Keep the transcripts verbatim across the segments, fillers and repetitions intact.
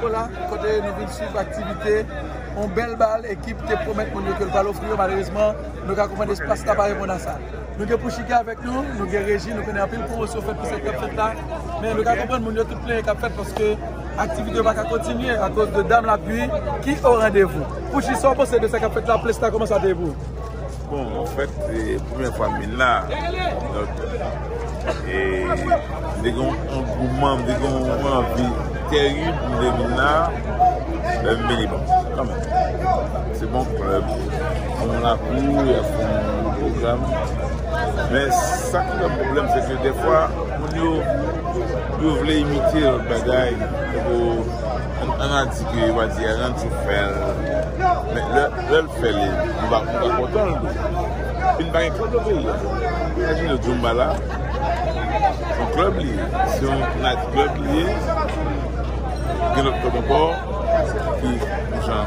Kola, kote nou vin swiv aktivite, yon bèl bal, ekip te pwomèt moun yo ke l pral ofri yo, malerezman, nou ka konprann espas la pa reponn a sa. Nou gen Pouchiki avèk nou, nou gen Reji, nou konnen anpil pwomosyon fèt pou sa k ap fèt la, men nou ka konprann moun yo tout plenyen k ap fèt paske aktivite yo pa ka kontinye akoz de dam lapli ki o randevou. Pouchi, sa w panse de sa k ap fèt la, ples la, kòman sa te ye pou ou? Bon, anfèt, se premyè fwa m vin la. Donk, e, m te gen yon angouman, m te gen yon anvi terib, m te vin la. Lè m vini, bon, kanmenm. Se bon klèb. Fè yon lakou, y ap fè yon pwogram. Men sa ki yon pwoblèm, se ke dèfwa, moun yo, yo vle imite lòt bagay. Tankou, ann, ann a di ke yo va di Aaron sou fè l. Men lè, lè l fè l, nou pa, nou pa kontan l tou. Vin pa gen klèb nan peyi a. Imajine w, Zumba la, se yon klèb li ye. Se yon night club li ye. Gen lòt klèb ankò ki, jan,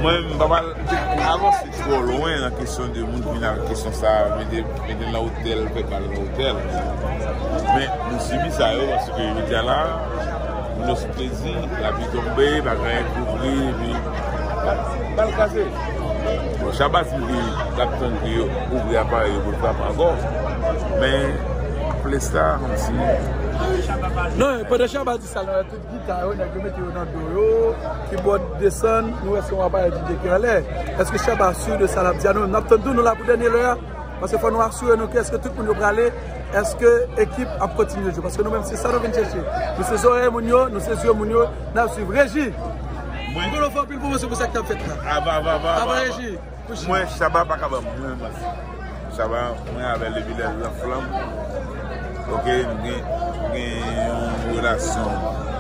mwen, m pa pral avanse twò lwen nan kesyon de moun ki vin avèk kesyon sa, mete, mete nan otèl, fè bal nan otèl. Men, nou sibi sa yo, paske jodi a la, moun yo sou plezi, lapli tonbe, bagay kouvri, epi, bal kase. Bon, Shabba di ke l ap tann ke yo ouvri aparèy yo pou l frape ankò. Men, ples la, kòmsi. Non, pandan Shabba di sa, tout gita yo, nèg yo mete yo nan do yo, kibòd desann, nou wè se yon aparèy D J ki anlè. Èske Shabba si de sa l ap di a? Nou menm, n ap tann tou, nou la pou dènye lè a. Paske fò nou asire nou ke èske tout moun yo prale, èske ekip ap kontinye jwe. Paske nou menm, se sa nou vin chèche. Nou se zòrèy moun yo, nou se zye moun yo, n ap swiv. Reji! Mwen, nou fè anpil pwomosyon pou sa k t ap fèt la. Ava, ava, ava, ava, ava. Reji! Mwen, Shabba pa ka ban mwen manti. Shabba, mwen avè l depi lè l nan flanm. Ok, nou gen, nou gen yon relasyon,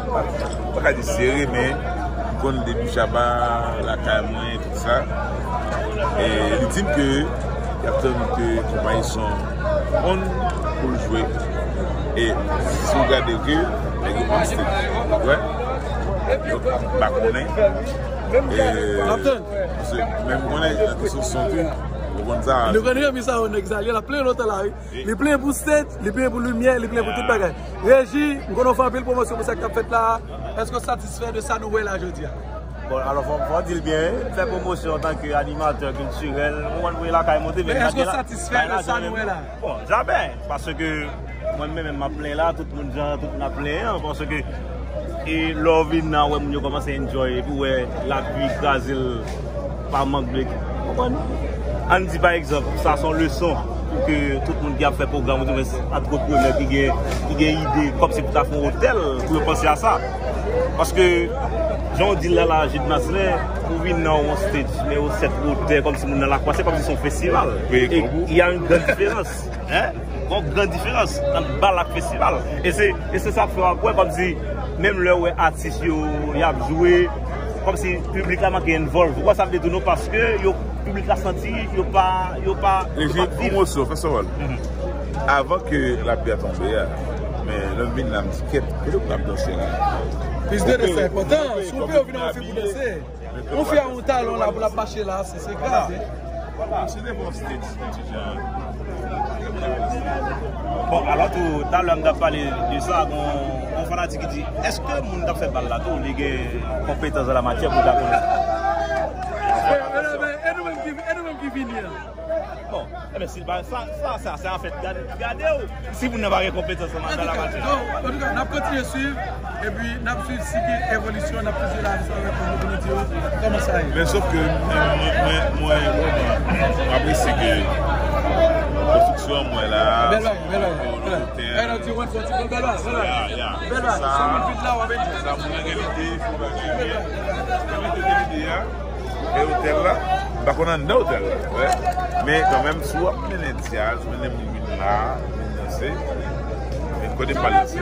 m pa ka di sere, men m konn depi Shabba lakay mwen, tout sa. E li di m ke y ap tann ke konpayi son on pou l jwe. E si w gade ke nèg yo on stage, wè. Donk, m pa konnen. E, men m konnen nan kesyon son tou, ou konn sa. Nou konnen Remi sa, yon nèg sa, li la plen lontan la, wi. Li plen pou stage, li plen pou limyè, li plen pou tout bagay. Reji, m konnen w fè anpil pwomosyon pou sa k ap fèt la. Èske w satisfè de sa nou wè la jodi a? Bon, alò, fò, fò di l byen, wi. M fè pwomosyon antanke animatè kiltirèl. Ou konn voye lakay monte, men èske w satisfè de sa nou wè la? Bon, jamè, paske mwen menm, m ap plenyen la, tout moun jan, tout moun ap plenyen, paske, e, lè w vin nan, wè moun yo kòmanse enjoy, epi w wè lapli kraze l pa mank de, konprann? Ann di, pa egzanp, sa se yon leson pou ke tout moun ki ap fè pwogram, oudimwens antreprenè ki gen, ki gen ide, kòmsi pou ta fè yon otèl, pou yo panse a sa. Paske, jan w di l la, la, Jude Marcelin, ou vin nan yon stage, men yon sèt wotè, kòmsi moun nan lakwa, se kòmsi se yon festival. E, y a une grande différence. Hein? Gon gran diferans ant bal ak festival. E se, e se sa k fè w ap wè kòmsi, menm lè w wè atis yo, y ap jwe, kòmsi piblik la manke involve. Ou wè sa m vle di w non, paske yo, piblik la santi yo pa, yo pa, yo pa viv. Reji, pwomosyon, fè sa w wè l. Avan ke lapli a tonbe a, men lè m vin la, m di, "Kèt, kote pou n ap danse la?" Plis de danse enpòtan. Si w peye, w vin nan yon fi pou danse. Yon fi a yon talon la pou l ap mache la, se, se kraze. Vwala. Se te bon stage, ti jan. Bon, alò tou, talè m t ap pale de sa, gon, gon fanatik ki di, èske moun k ap fè bal la tou, li gen konpetans an la matyè pou l ta konnen? E, e, e nou menm ki, e nou menm ki vini an? Bon, enben, si l pa, sa, sa, sa, se afè gade, gade w, si moun nan pa gen konpetans nan, nan la matyè. Antouka, donk, antouka, n ap kontinye swiv, epi n ap swiv si gen evolisyon, n ap kontinye la avè sa avèk nou pou nou di yo kòman sa ye. Men sòf ke mwen, mwen, mwen, mwen vrèman apresye ke konstriksyon an mwen la. Bèl bagay, bèl bagay, bèl bagay. Bèl bagay, bèl bagay. Ya, ya. Bèl bagay. Sa, sa moun vin la, w ap sa moun nan gen lide, fò bagay. Mwen te gen lide a. E otèl la, m pa konn anndan otèl la, wè. Men kanmenm, si w ap mennen djaz, mennen moun vin la, vin danse, men kote m pral danse?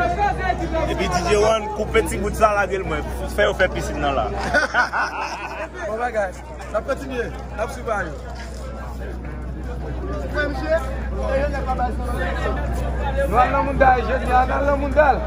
Epi D J One, koupe ti bout sa, lage l mwen. Fè yo fè pisin nan la. Bon bagay. N ap kontinye. N ap swiv yo. Nou al nan Moundal jodi a, nou al nan Moundal.